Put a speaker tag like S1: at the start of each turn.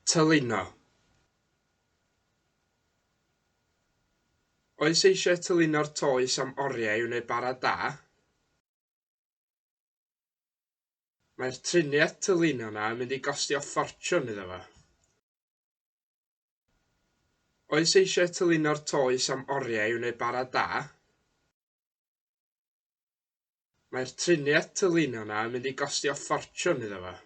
S1: Tylino. Oes eisiau tylino'r toes am oriau i wneud bara da? Mae'r triniaeth tylino 'na yn mynd i gostio ffortiwn iddo fo. Oes eisiau tylino'r toes am oriau i wneud bara da? Mae'r triniaeth tylino 'na yn mynd i gostio ffortiwn iddo fo.